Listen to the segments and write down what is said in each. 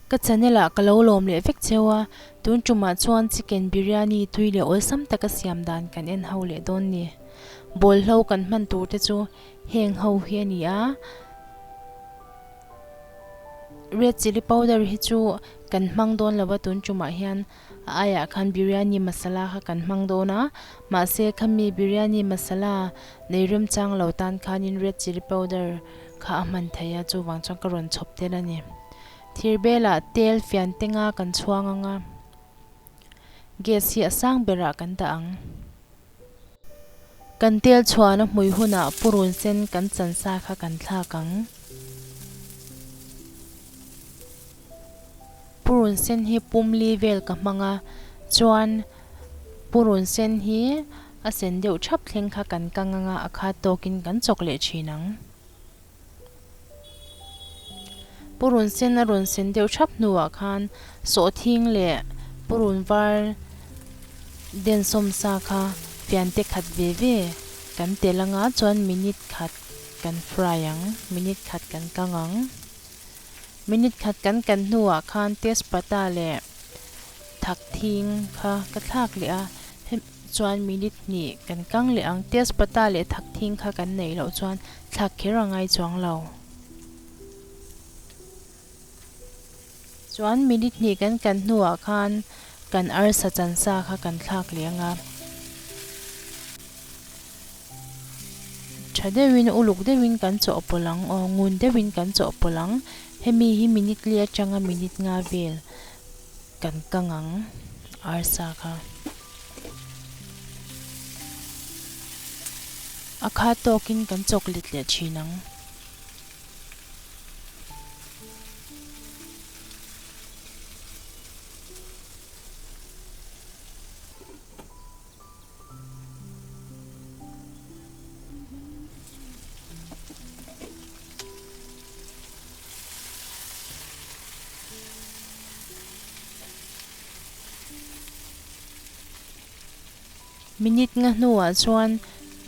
Ka channel ah ka lo lawm leh vek cheu a, tun tumah chuan chicken biryani tui leh awlsam taka siam dan kan en ho leh dawn ni. Bawlhlo kan hman tur te chu heng ho hi a ni a, red chilli powder hi chu kan hmang dawn lo a tun tumah hian a aiah khan biryani masala kha kan hmang dawn a, mahse khami biryani masala nei remchang lo tan khanin red chilli powder kha a hman theih a, chuvang chuan ka rawn chhawp tel a ni. Thir belah tel fian tenga kan chhuang ang a, gas hi a sang berah kan dah ang. Kan tel chhuan a hmui hunah purun sen kan chan sa kha kan thlak ang. Purun sen hi pumli vel ka hmang a, chuan purun sen hi a sen deuh thap thleng kha kan kang ang a, a khat tawkin kan chawk leh thin ang. Purun sen a rawn sen deuh thap hnuah khan sawhthing leh purun var densawm sa kha fiante khat ve ve kan tel anga chuan minute khat kan fry ang, minute khat kan kang ang. Minute khat kan kan hnuah khan tezpata leh thakthing kha ka thlak leh a. Chuan minute hnih kan kang leh ang. Tezpata leh thakthing kha kan neih loh chuan thlak kher a ngai chuang lo. Chuan minute hnih kan kan hnuah khan kan arsa chansa kha kan thlak leh ang a. Tha deuhin uluk deuhin kan chawhpawlh ang aw, ngun deuhin kan chawhpawlh ang. Hemi hi minute li atanga minute nga vel kan kang ang arsa kha. A kha tawkin kan chawk let leh thin ang. Minute nga hnuah chuan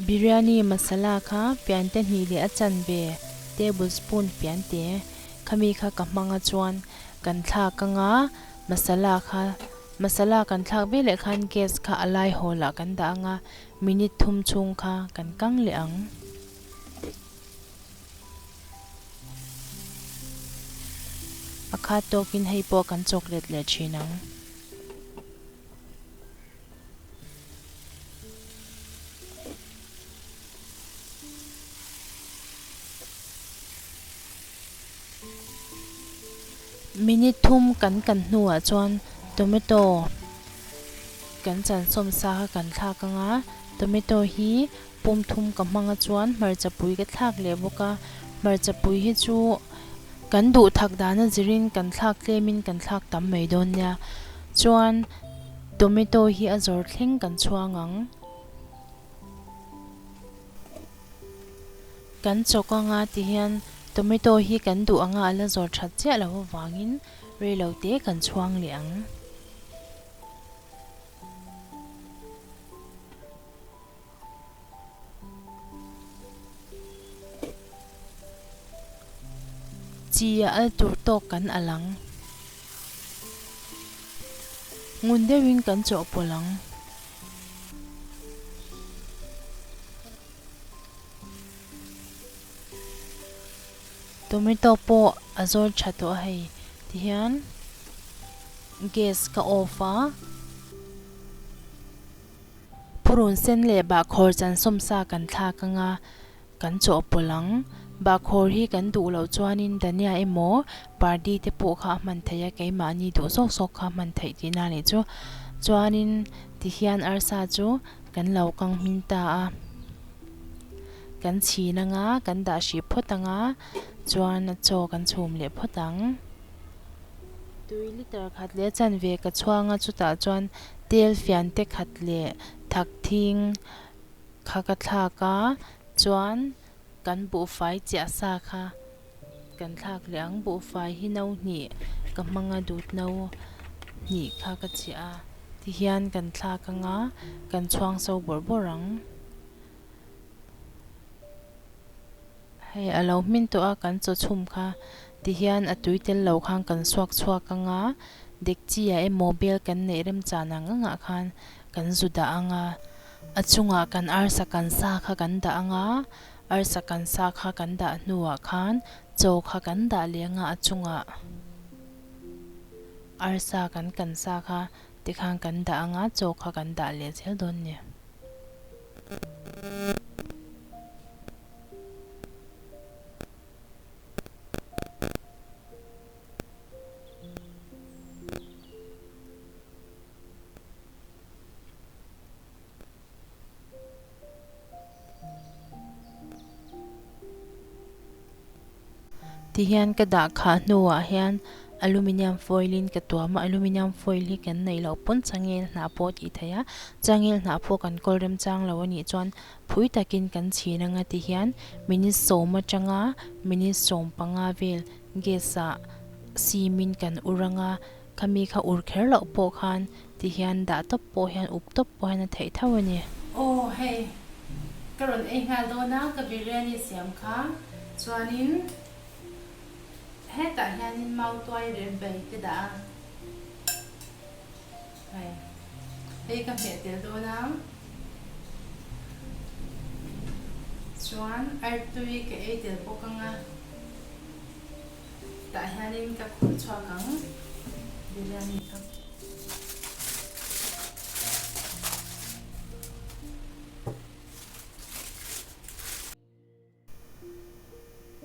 biryani masala kha fiante hnih leh a chanve tablespoon fiante khami kha ka hmang a chuan kan thlak anga masala kha masala kan thlak ve leh khan gas kha a lai hawl ah kan dah anga minute thum chhung kha kan kang leh ang. A khat tawkin hei pawh kan chawk let leh thin ang. Minute thum kan kan hnuah chuan tomato kan chan sawm sa kha kan thlak ang a, tomato hi pum thum ka hmang a chuan hmarcha pui ka thlak leh bawk a, hmarcha pui hi chu kan duh thak dan a zirin kan thlak tlem in kan thlak tam mai dawn nia, chuan tomato hi a zawr thleng kan chhuang ang. Kan chawk anga ti hian tomato hi kan duh anga a la zawr that chiah loh avangin reilo te kan chhuang leh ang. Chi a al tur tawk kan al ang. Ngun deuhin kan chawhpawlh ang. Tomato pawh a zawl tha tawh a hei tihian gas ka off a purun sen leh bahkhawr chan sawmsa kan thlak anga kan chawhpawlh ang bahkhawr hi kan duh loh chuanin dhania emaw pardi te pawh kha a hman theih a keimahni duh zawk zawk kha a hman theih tihna a nih chu chuanin tihian arsa chu kan lo kang hmin ta a kan chhin anga kan dah hrih phawt anga chuan a chaw kan chhum leh phawt ang tui liter khat leh a chanve ka chhuang a chutah chuan tel fian te khat leh thak thing kha ka thlak a chuan kan buhfai chiah sa kha kan thlak leh ang buhfai hi no hnih ka hmang a dut no hnih kha ka chiah a tihian kan thlak anga kan chhuang so bawrh bawrh ang hei a lo hmin tawh a kan chaw chhum kha. Tihian a tui tel lo khan kan suak chhuak ang a, dekchi ah emaw bel kan neih remchan ang ang ah khan kan zu dah ang a. A chungah kan arsa kan sa kha kan dah ang a, arsa kan sa kha kan dah hnuah khan chaw kha kan dah leh ang a, a chungah arsa kan kan sa kha tikhan kan dah ang a, chaw kha kan dah leh zel dawn a ni. Tihian ka dah khah hnuah hian aluminium foil in ka tuam a, aluminium foil hi kan neih loh pawn changel hnah pawh tih theih a, changel hnah pawh kan kawl remchang lo a nih chuan phui takin kan chhin anga tihian minute sawm atanga minute 15 vel gas ah sim in kan ur anga Khami kha ur kher loh pawh khan ti hian dah tawp pawh hian up tawp pawh hian a theih tho a ni. Aw hei ka rawn ei nghal dawn a ka biryani siam kha chuanin hetah hianin mautuai rep bai ka dah a hei hei ka hmeh tel dawn a chuan artui ka ei tel bawk ang a. Tah hianin ka khawih chhuak ang biryani kha.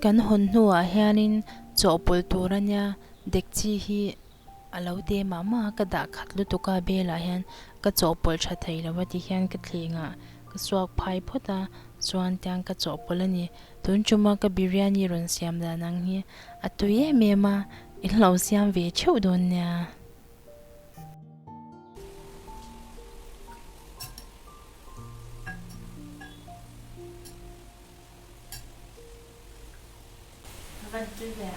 Kan hawn hnuah hianin chawhpawlh tur a nia dekchi hi a lo te mah mah a ka dah khat lutuk a belah hian ka chawhpawlh tha thei lo a ti hian ka thleng ah ka suak phai phawt a chuan tiang ka chawhpawlh a ni. Tun tuma ka biryani rawn siam dan ang hi a tui em em a, in lo siam ve theuh dawn nia. Van tui ve.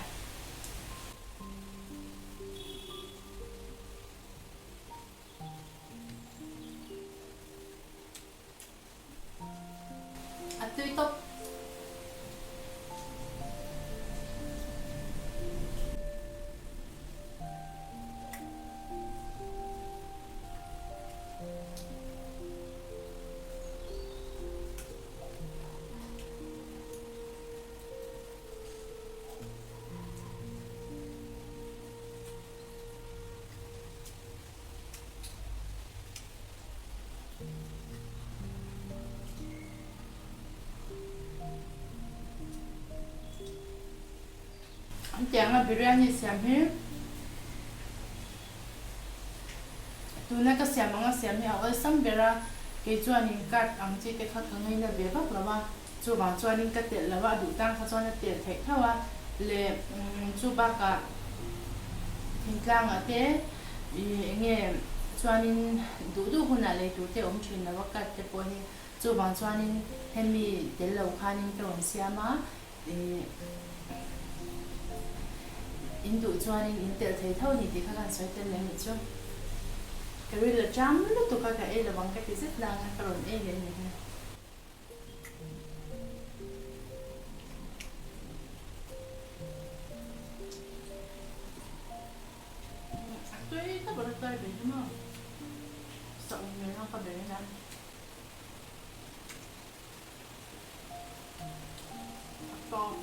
A tui tawp. An tianga biryani siam hi tuna ka siam anga siam hi a awlsam ber a, kei chuanin card ang chi te kha ka ngaina ve vak lo a, chuvang chuanin ka telh lo a, a duh tang kha chuan a telh theih tho a, leh chu bakah thingtlangah te Ih enge chuanin duh duh hunah lei tur te awm thin lo a cut te pawh hi chuvang chuanin hemi tel lo khanin ka rawn siam a ih in duh chuanin in telh thei tho ni tih kha ka han sawi tel leh anih chu ka ril a cham lutuk a ka ei lo ang ka ti zet nang a ka rawn ei leh anih hi. A tui tak a tui ve hi maw sa um nen a ka ber in a tawp.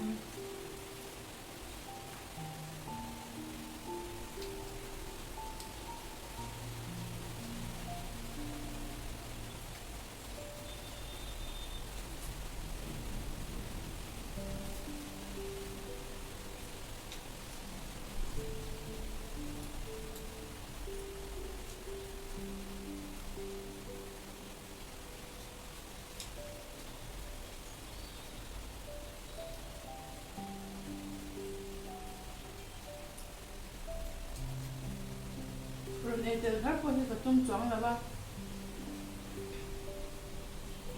Rawn ei tel kher pawh hi ka tum chuang lo a,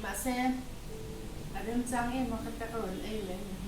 mahse a remchang em a ka ta ka rawn ei leh a ni hi.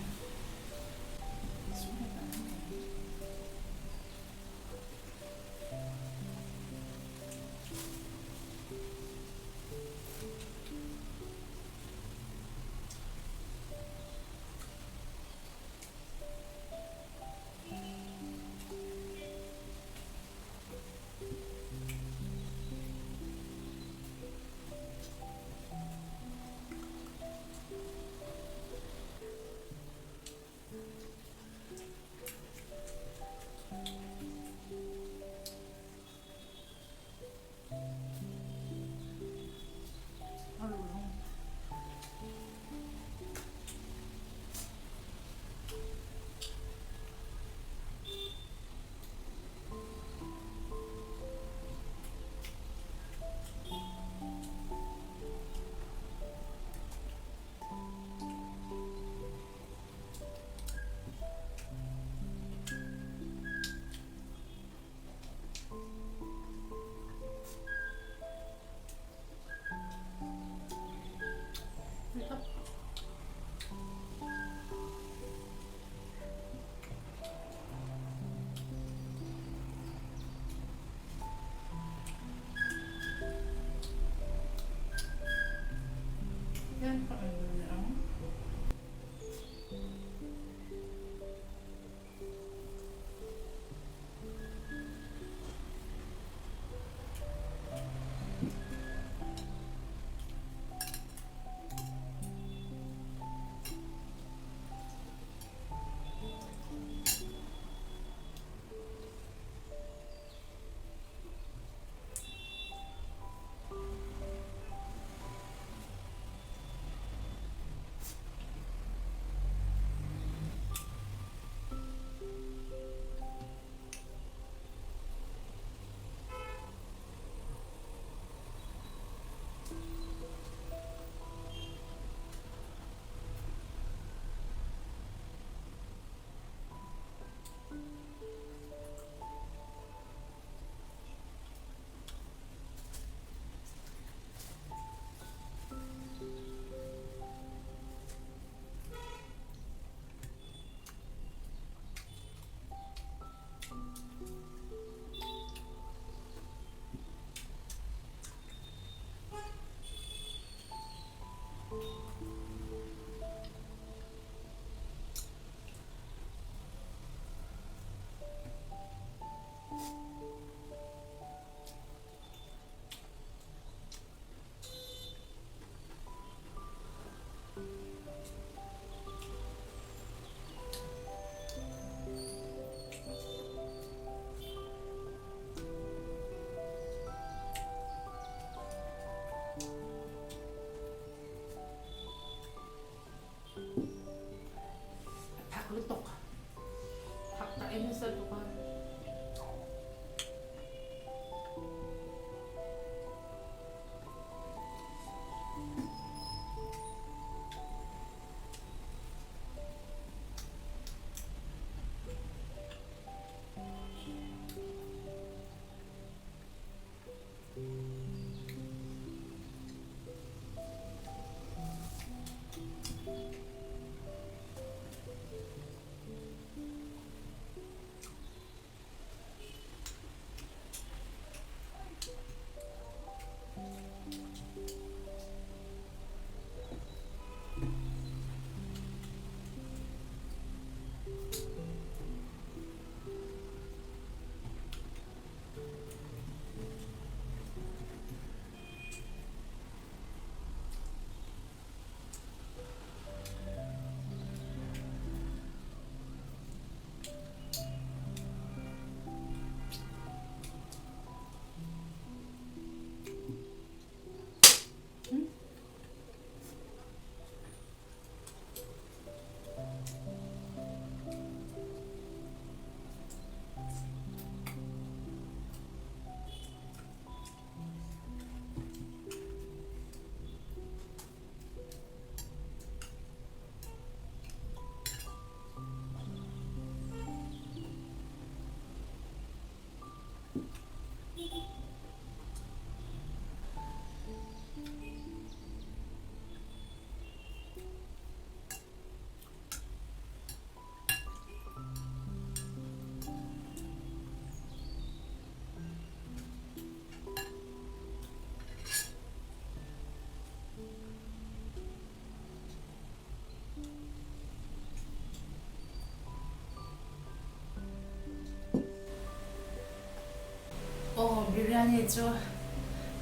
Biryani chu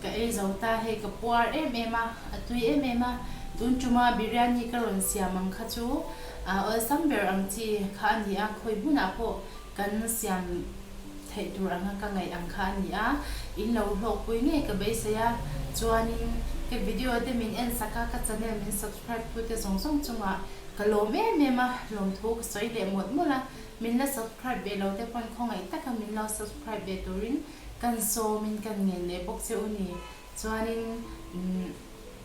ka ei zo ta hei ka puar em em a, a tui em em a, tun tuma biryani ka rawn siam ang kha chu awlsam ber ang chi kha a ni a, khawi hmunah pawh kan siam theih tur anga ka ngaih ang kha a ni a, in lo hlawkpui ngei ka beisei a, chuanin ka video te min en sak a, ka channel min subscribe tu te zawng zawng chungah ka lawm em em a, lawmthu ka sawi leh mawlh mawlh a. Min la subscribe ve lo te pawn khawngaih taka min lo subscribe ve turin kan sawmin kan ngen leh bawk che u ni. Chuanin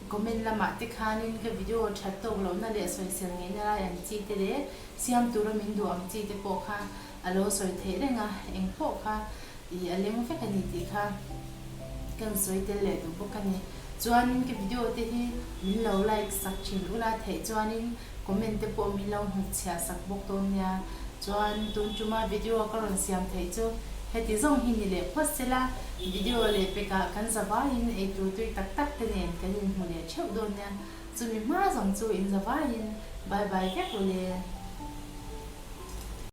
comment lamah te khanin ka video that tawk lohna leh sawisel ngeihna lai ang chi te leh siam tura min duh ang chi te pawh kha a lo sawi theih reng a, eng pawh kha ih a leng vek a ni tih kha kan sawi tel leh duh bawk a ni. Chuanin ka video te hi min lo like sak thin ula theih chuanin Comment te pawh min lo hnutchhiah sak bawk dawn nia. Chuan tun tuma video ka rawn siam theih chu heti zawng hi ni leh phawt sela, video leh pekah kan zavaiin eitur tui tak tak te nen kan inhmu leh theuh dawn nia. Chumi hma zawng chu in zavaiin bye bye vek u le.